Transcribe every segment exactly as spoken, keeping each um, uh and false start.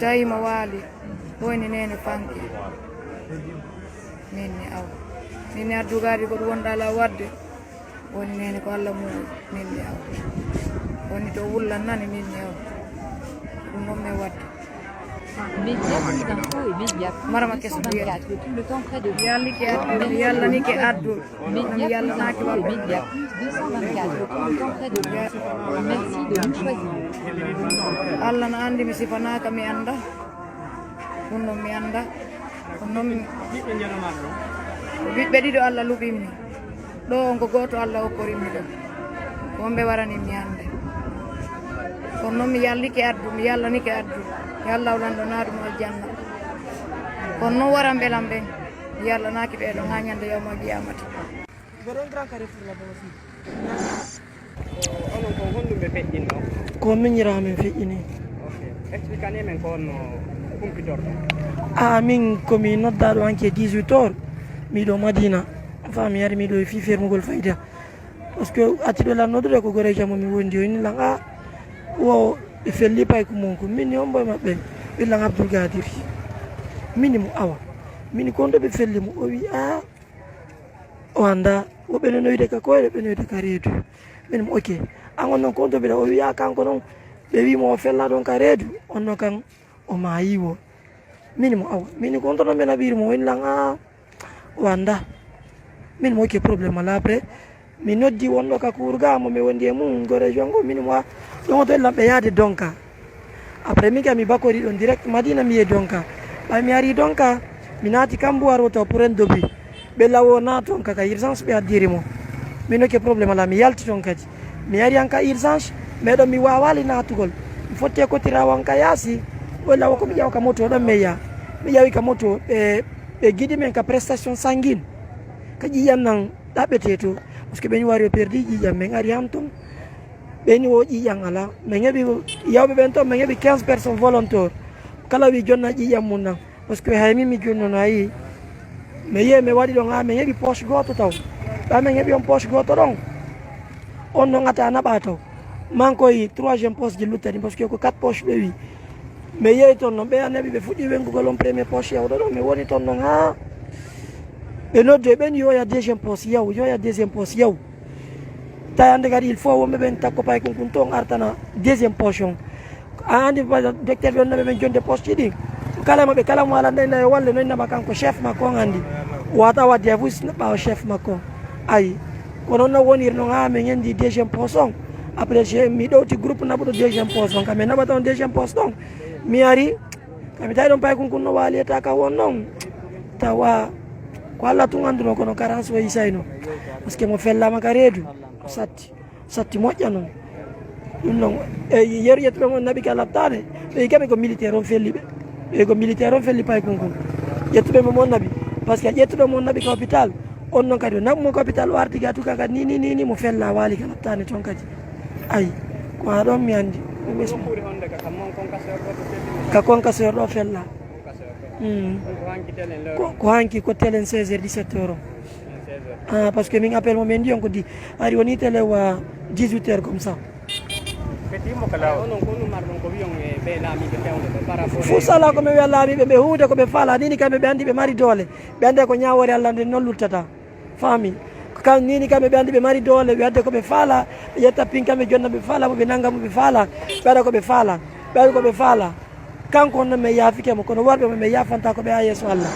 Tawi mo waali, woni neene fanke. Min mi awa. Min mi addugaadi ko ɗum wonɗa ala waɗde. Woni neene ko Allah muuyi, min mi awa. Woni to wullan nani, min mi awa. Ɗum noon mi waɗde. Média, plus d'infos et média plus Marama keso biyata. Deux cent vingt-quatre, tout le temps près de vous. Yalla ke addu, yalla ni ke addu. Média, plus d'infos et média plus deux cent vingt-quatre, tout le temps près de vous. Merci de nous choisir. Allah na anndi mi sifanaaka, mi annda. Ɗum noon mi annda. Ɗum noon mi, ɓiɓɓe ɗiɗo Allah luɓimmi. Ɗo on ko gooto Allah okkorimmi ɗo. Ko on ɓe waranimmi hannde. Kono noon mi yallike addu, mi yallanike addu. Yo Allah o lanndo naadu mo aljanna. Kono noon waran ɓe lan ɓen. Mi yallanaaki ɓe ɗo haa ñande yawmal qiyamati. Onon ko honɗum ɓe feƴƴinno? Ko miñiraa min feƴƴini. Ok. Expliquez min ko honno kumpitorɗon. A min ko mi noddaaɗo hanki e dix-huit heures. Miɗo Madina. Fa mi ari miɗo e fii fermugol fayda. Parce que atti ɓe lan noddude ko goreejo mo mi wondi o inni lan a wo ɓe felli payku mon ko min ni on boy maɓɓe. Ɓe lan Abdoul Gadir. Mini mo awa. Mini ko honto ɓe felli mo o wi a O anndaa, woɓɓe no noyde ka koyɗe, ɓe noyde ka reedu. Min mo, ok. An on non ko on to mbiɗa, o wiya kanko non, ɓe wi mo o fella ɗon ka reedu, on non kan o maayi wo. Min mo, awa, min ko on to non ɓe naɓiri mo, woni lan, a, o anndaa. Min mo, ok, problème alaa, après, mi noddi wonɗo ka kuurga mo mi wondi e mum, go région go, min mo, a, ɗon o to lan ɓe yaade Donka. Après, min kay mi bakori ɗon direct Madina, mi yehi Donka. Ɓay mi ari Donka, mi naati Kambuwar woto pour un devis. Ɓe lawo na toon ka, ka urgence ɓe addiri mo. Min oke problème alaa, mi yalti toon kadi. Mi ari an ka urgence, mais ɗon mi waawaali naatugol. Mi fotti e kotirawo an ka yaasi, o lawo ko mi ƴaw ka moto ɗon mi yaha. Mi ƴawi ka moto, ɓe, ɓe giɗi men ka prestation sanguine. Ka ƴiiƴam nan ɗaɓɓete to. Parce que ɓen wari o perdi ƴiiƴam, men ari han toon. Ɓe ni wo ƴiiƴam alaa. Min heɓi yawɓe ɓen toon, min heɓi quinze personnes volontaires. Kala wi jonna ƴiiƴam mum nan. Parce que hay min mi jonnono a yii. Mi yi'e mi waɗi ɗon haa min heɓi poche gooto taw. Ɓay min heɓi on poche gooto ɗon. On non ata naɓa taw. Man koy troisième poche ji luttani parce que ko quatre poche ɓe wi. Mi yehi toon non ɓe annabi ɓe fuɗɗi wengugol on premier poche yawɗo ɗon. Mi woni toon non haa ɓe noddi ɓen yoya deuxième poche yaw, yoya deuxième poche yaw. Tawi hannde kadi il faut wonɓe ɓen takko paykun kun toon artana deuxième poche on. A anndi ba docteur ɓe on naɓe ɓen jonde poche ɗi. Kala maɓɓe kala mo alanɗa inna yo walle no innama kanko chef makko on anndi. Wata wadde a fusi ɓaawo chef makko on. Ayi. Kono non woniri non haa min ngenndi deuxième poche on. Après je mi ɗowti groupe naɓuɗo deuxième poche on. Kam mi naɓata on deuxième poche ɗon. Mi ari. Kami tawi ɗon paykun kun no waaliyata ka won non. Tawa ko Allah tun annduno kono karance o yisayno. Parce que mo fellama ka reedu. Ko satti. Satti moƴƴa non. Ɗum non. E yeru ƴettuɓe mon naɓi ka lattaade. Ɓe kami ko militaire on felli ɓe. Ɓe ko militaire on felli paykun kun. Ƴettuɓe mo mon naɓi. Parce que ƴettuɓe mon naɓi ka hôpital. On non kadi o naɓu mo ka hôpital o arti ga tuka kadi ni ni ni ni mo fella waali ka lattaade ton kadi. Ayi. Ko ha ɗon mi anndi. Ɗum ɓe suma. Ka concasseur ɗo fella. Mm. Ko, ko hanki ko telen seize heures dix-sept heures o. Ah, parce que min appel mo min ndiyon ko di ari woni tele wa dix-huit heures comme ça. Feti mo kala. Onon ko ɗum marɗon ko wiyon e ɓe laamiiɓe fewndo ɓe par rapport. Fof sala ko mi wiya laamiiɓe ɓe huude ko ɓe faala nini kamɓe ɓe anndi ɓe mari doole. Ɓe annde ko ñaawoore Allah nden noon luttata. Faami? Ko kan nini kamɓe ɓe anndi ɓe mari doole, ɓe adda ko ɓe faala, ɓe ƴetta pin kamɓe jonna ɓe faala mo, ɓe nannga mo ɓe faala, ɓe waɗa ko ɓe faala, ɓe waɗa ko ɓe faala. Kanko on noon mi yaafike mo, kono worɓe mo mi yaafanta ko ɓe haa yeeso Allah.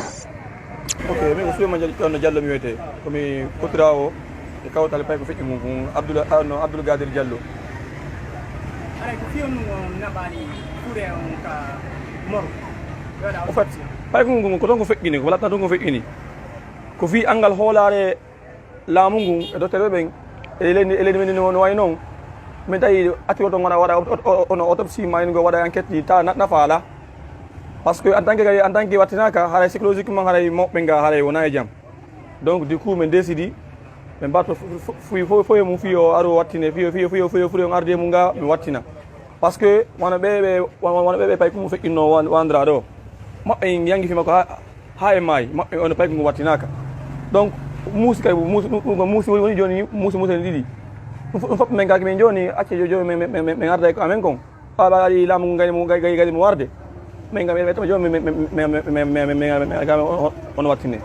Ok, min ko Souleymane Diallo, Diallo mi wiyetee. Ko mi kottiraawo e kawtal pay ko feƴƴi mum, ko Abdoul, ah, no, Abdoul Gadir Diallo. Haray ko fii on ɗum on naɓaani kure on ka Moro. Ɓe waɗa. En fait, pay ko ngun ko toon ko feƴƴini, ko walatta toon ko feƴƴini. Ko fii anngal hoolaare laamu ngun e dottereɓe ɓen, e leydi, e leydi men no, no wayi noon. Min tawi accuɗo toon waɗa, waɗa ot-, ot-, ot-, ono autopsie ma en ngo waɗa enquête ɗi ta na-, nafa alaa. Parce que en tant que kadi, en tant que wattinaaka, haray psychologiquement haray mawɓe nga haray wona e jam. Donc du coup min décidi, min mbaɗto fu-, fu-, fu-, fo-, foye mum fiyo aro wattine, fiyo, fiyo, fiyo, fiyo, fiyo on arde mum nga, mi wattina. Parce que wano ɓe, ɓe, wano, wano ɓe, ɓe pay ko mum feƴƴinno wan-, wandira ɗo. Maɓɓe en yangi fima ko ha, ha e maayi, maɓɓe on pay ko ngu wattinaaka. Donc, muusi kay, muusi, ɗum, ɗum ko muusi woni, woni jooni, muusi, muusi en ɗiɗi. Ɗum fo-, ɗum fof min gaki min jooni, acce jo-, jooni min, min, min, min arda e ko amen kon. Ɓaɓa ari laamu ngu gayni mo, gay-, gay-, gayni mo warde. Min kam, ɓe tama jooni, min, min, min, min, min, min, min, min, min, min, on, on wattine.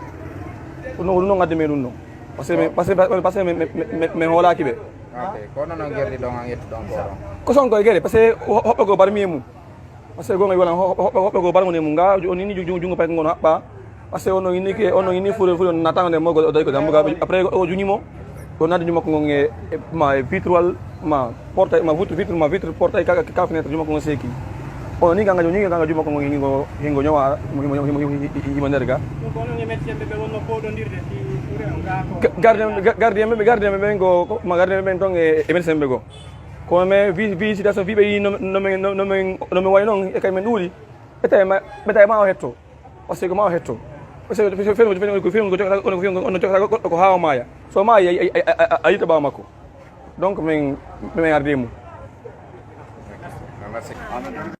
Ɗum noon, ɗum noon ngaddi min ɗum noon. Parce que min, parce que, parce que min, min, min, min hoolaaki ɓe. Ok, ko noon on gerdi ɗon, an ƴettu ɗon ko ɗon? Ko Sonko e gere, parce que ho-, hoɓɓe goo barmi e mum. Parce que gonga wala ho-, ho-, hoɓɓe goo barmi e mum. Nga, o ni ju-, ju-, junngo pay ko ngono haɓɓa. Parce que on noon inni ke, on noon inni fure, fure on natanga nde mo go, o dawi ko dambugal. Après, o juñi mo. O nadi jumo ko ngon e, e, ma, e vitre wal, ma, portail, ma, vitre, vitre, ma, vitre, portail, ka, ka, ka fenêtre, jumo ko ngon seeki. Ono ni ganga, ni ganga jumo ko ngon hingo, hingo ñowa, himo, himo, himo, himo, himo, himo nder ga. Donc, onon e médecin ɓe, ɓe wonno fooɗondirde si ɓuri on gaa ko Ga-, gardien ɓe, ga-, gardien ɓe, gardien ɓe ɓen go, ko, ma, gardien ɓe ɓen ton e, e médecin ɓe go. Kono mais vi-, visitation, vi ɓe yi no, no men, no, no men, no men wayi non, e kay men ɗuuɗi. Ɓe tawi ma, ɓe tawi ma o hetto. Parce que ko ma o hetto. Parce que fe-, fe-, fe-, fe-, ko fiyon ko jogata, on ko fiyon ko, on jogata goɗɗo ko haa o maaya. So o maaya, a, a, a, a, a yiita ɓaawo makko. Donc, min, min arde mum.